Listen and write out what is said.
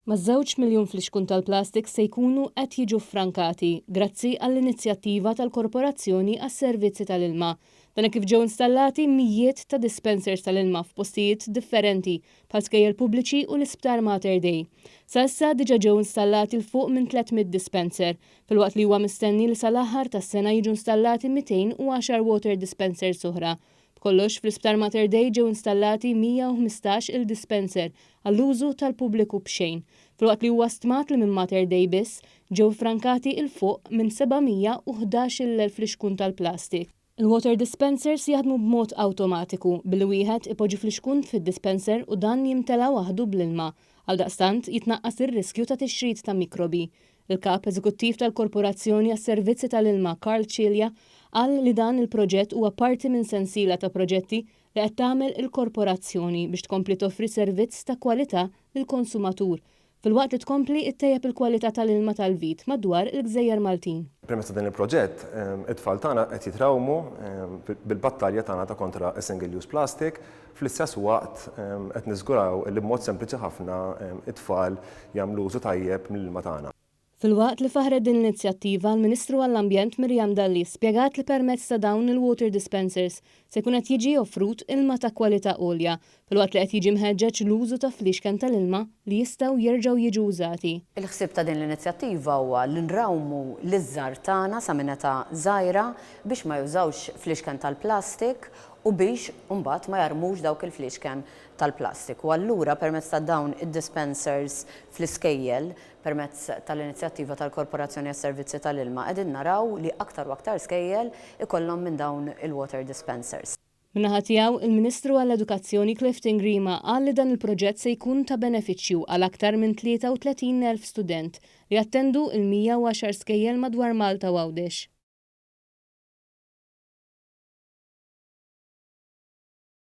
Maż-żewġ miljun flixkun tal-plastik se jkunu qed jiġu ffrankati grazzi għall-inizjattiva tal-Korporazzjoni għas-Servizzi tal-Ilma. Dan hekk kif ġew installati mijiet ta' dispensers tal-ilma f'postijiet differenti bħal skejjel pubbliċi u l-Isptar Mater Dei. Sa issa diġà ġew installati 'l fuq minn 300 dispenser, filwaqt li huwa mistenni li sal-aħħar tas-sena jiġu installati 210 water dispensers oħra. B'kollox, fl-Isptar Mater Dei ġew installati 115 il dispenser għall-użu tal-pubbliku b'xejn, filwaqt li huwa stmat li minn Mater Dei biss ġew iffrankati 'il fuq minn 711-il elf flixkun tal-plastik. Il-water dispensers jaħdmu b'mod awtomatiku, billi wieħed ipoġġi flixkun fid-dispenser u dan jimtela waħdu bl-ilma. Għaldaqstant, jitnaqqas ir-riskju ta' tixrid ta' mikrobi. Il-Kap Eżekuttiv tal-Korporazzjoni għas-Servizzi tal-Ilma Karl Cilia qal li dan il-proġett huwa parti minn sensiela ta' proġetti li qed tagħmel il-Korporazzjoni biex tkompli toffri servizz ta' kwalità lill-konsumatur filwaqt li tkompli ttejjeb il-kwalità tal-ilma tal-vit madwar il-gżejjer Maltin. Permezz ta' dan il-proġett, it-tfal tagħna qed jitrawmu bil-battalja tagħna ta' kontra s-single use plastic, fl-istess waqt qed niżguraw li b'mod sempliċi ħafna it-tfal jagħmlu użu tajjeb mill-ilma tagħna. Filwaqt li faħħret din l-inizjattiva, l-Ministru għall-Ambjent Miriam Dalli spjegat li permezz ta' dawn il-water dispensers se jkun qed jiġi offrut ilma ta' kwalità għolja filwaqt li qed jiġi mħeġġeġ l-użu ta' fliexken tal-ilma li jistgħu jerġgħu jiġu użati. Il-ħsieb ta' din l-inizjattiva huwa li nrawmu liż-żgħar tagħna sa minn età żgħira biex ma jużawx fliexken tal-plastik u biex imbagħad ma jarmux dawk il-fliexken tal-plastik. U allura permezz ta' dawn id-dispensers fl-iskejjel, permezz tal-inizjattiva tal-Korporazzjoni għas-Servizzi tal-Ilma, qegħdin naraw li aktar u aktar skejjel ikollhom minn dawn il-water dispensers. Min-naħa tiegħu, il-Ministru għall-Edukazzjoni Clifton Grima qal li dan il-proġett se jkun ta' benefiċċju għal aktar minn 33,000 student li jattendu il-110 skejjel madwar Malta u Għawdex.